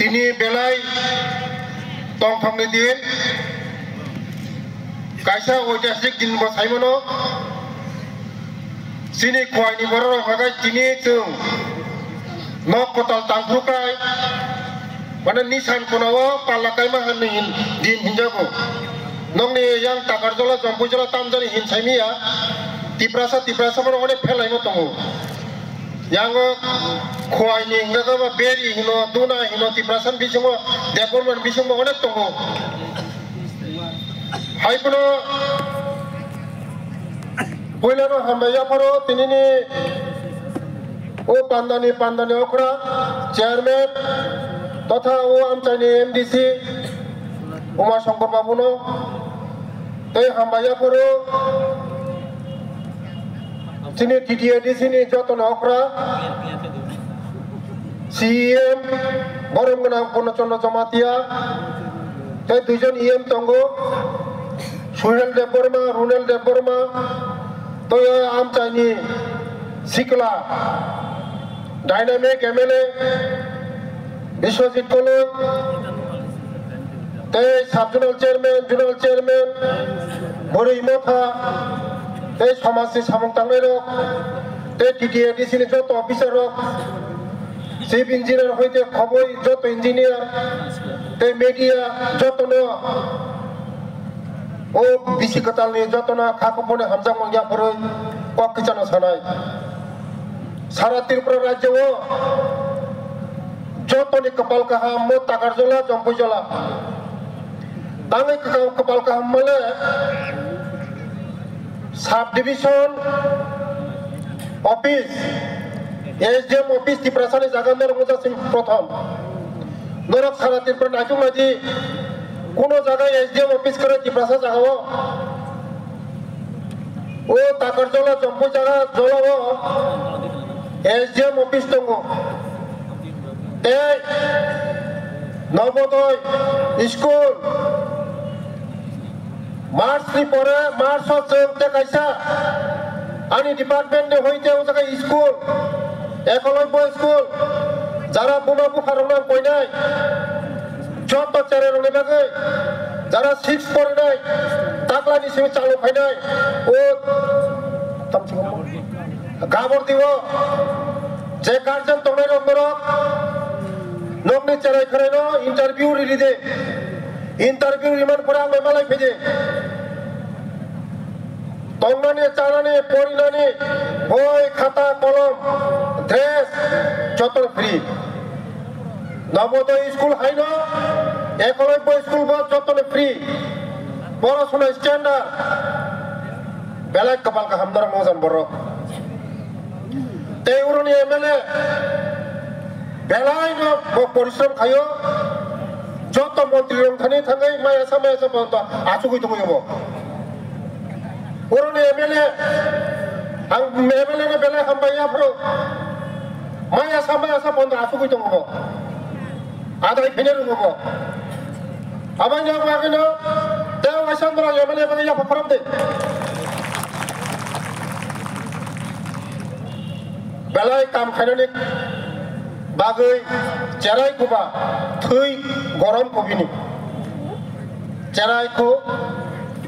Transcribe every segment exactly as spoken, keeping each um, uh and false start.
Tini belai tongthokni din, kaisa oitihasik din bo saimano. Chini Khowaini borok rok hagai tini chwng nok kwtal tangphru kai, mane nisan khuna o palla kaima hinwi hin-, din hinjago. Nokni yang Takarjala, Jompuijala tamjani hin saimiya, Tiprasa, Tiprasa bono onek phelaima tongo. Yango Khowaini hingka khe ba Beri hino, Duna hino, Tiprasa ni bisingo, Debbarma ni bisingo onek tongo. Hai phano puilano hambai yapharo tinini o pandani, pandani okra chairman totha o amchaini M D C Uma Shankar Babuno tei hambai yapharo chini T T A D C ni jotono okra C E M borom gwnang Purno Chandra Jamatia tei duijon E M tongo, Sunil Debbarma, Runel Debbarma, tei amchaini sikla dynamic M L A Biswajit Koloi, tei sub zonal chairman, zonal chairman, Bwrwi Motha, tei somajni samung tangnai rok, tei T T A D C ni joto officer rok, chief engineer hoite khoboi joto engineer, tei media jotono o bisi kwtalni jotono kha kuphurni hamjakmung yapharwi kok kichano sanai. Sara Tripura rajyo o jotoni kwpal kaham mo Takarjala, Jompuijala. Tangwi kwkang kwpal kaham male sub division office, S D M office Tiprasani jaga norok wngjaksing prothom. Norok sara Tripura naituk naidi, kuno jaga S D M office kwrwi Tiprasa jaga o. O Takarjala, Jompuijala, jala o S D M office tongo. Tei Nobodoy school, March ni pore, March o chwng tei kaisa ani department ni hoite o jaga school, Ekolobya school, jara buma bupha rok nang koinai, joto cherai rok ni bagwi, jara six porinai, taklani simi chalu khainai, o Gabordi o je guardian tongnai rok borok nokni cherai khwrai no interview riri de. Interview riman pore ang bai malai phai de. Tongnani, chanani, porinani, boi, khata, kolom, dress, joto free. Nobodoy school haino, Ekolobya school bo joto free. Porasona standard. Belai kwpal kaham norok mojan borok. Tei uroni M L A belai no bo porishrom khaio. Joto montri rok thani thangwi maya sa maya sa ponto achugwi tongwi bo. Uroni M L A, ang M L A no belai hambai yaphro. Maya sa maya sa ponto achugwi tongo bo. Adai phene rungo bo. Abang yang bagino, teo waisa mura yamane bagin yapha khorok de. Belai kam khainani bagwi cherai kuba thwi gorom kubini. Cherai ku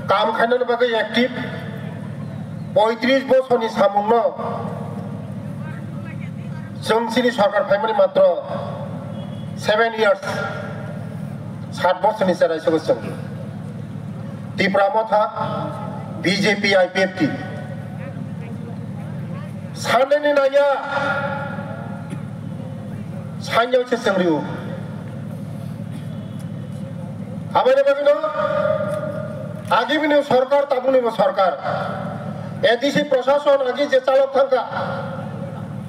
kam khainani bagwi active poitris bosorni samungno chwng chini sorkar phaimani matro seven years, sat bosorni cherai sugo chwng. Tipra Motha, B J P, I P F T. Sanani naya, sanyao se chwng rio. Aboni bagwino agibini sorkar, tabukni bo sorkar. A D C prosason agi je chalok thangkha.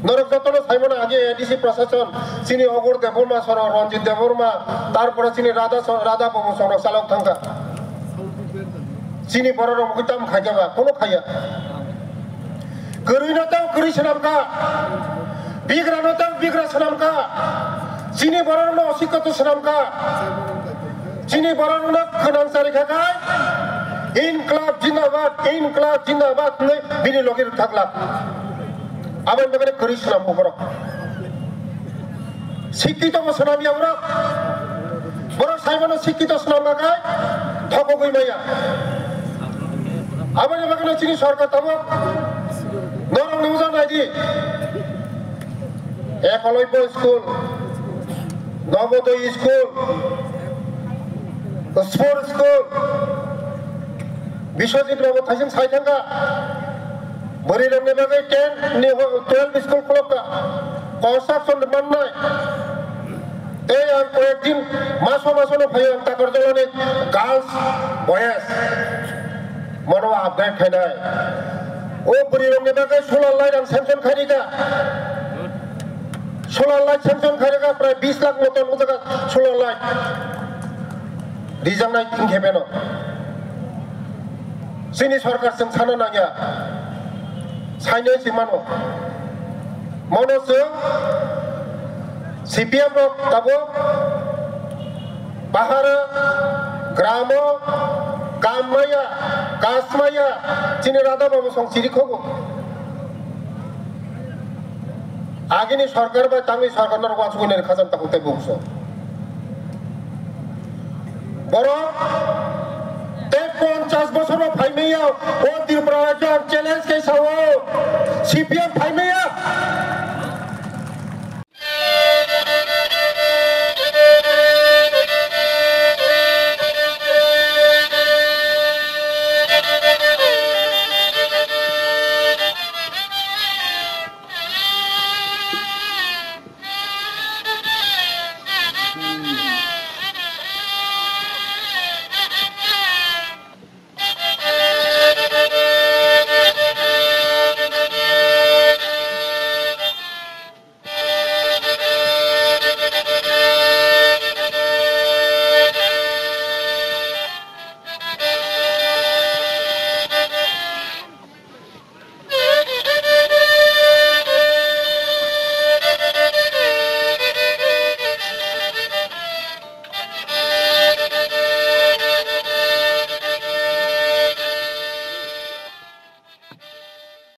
Norok jotono saimano agi A D C prosason, chini Ogur Debbarma soro, Ranjit Debbarma, tarpore chini Radha so-, Radha Babu soro chalok thangkha. Chini bororok mukui tam khaikha ba, kono khaiya. Kwrwino tang kwrwi swnamkha, bigrano tang bigra swnamkha, chini borokno osikkoto swnamkha, chini borokno khwnang chari kha khai, "Inklab jindabad, Inklab jindabad" hwnwi bini logi rwkha glak. Aboni bagwi kwrwi swnamkha borok. Sikkito bo swnam ya borok. Borok saimano sikkito swnam bakai thokogwi maya. Aboni bagwino chini sorkar tabuk norokni uja naidi. Ekolobya school, Navodaya school, sport school, Biswajit babu thaising sai thangkha. Bwrwi rokni bagwi ten ni ho-, twelve school khulokka. Construction mannai. Tei ang koyek din maso maso no phaio ang Takarjalani girls boys. Mono upgrade khainai. O bwrwi rokni bagwi solar light ang sanction khairika. Solar light sanction khairika prai bis lakh moton o jaga solar light. Rijaknai thing khe beno. Chini sorkar chwng sana nangya. Sainai si mano. Mono chwng C P M rok tabuk baharo, gramo, kam maya, kas maya, chini rada babo song chiri khogo. Agini sorkar bai tangwi sorkar norok wansugwi nai khajam takhuk tei bukso. Borok tei ponchas bosor bo phaimaya o Tripura rajyo ang challenge khe sao, C P M phaimaya.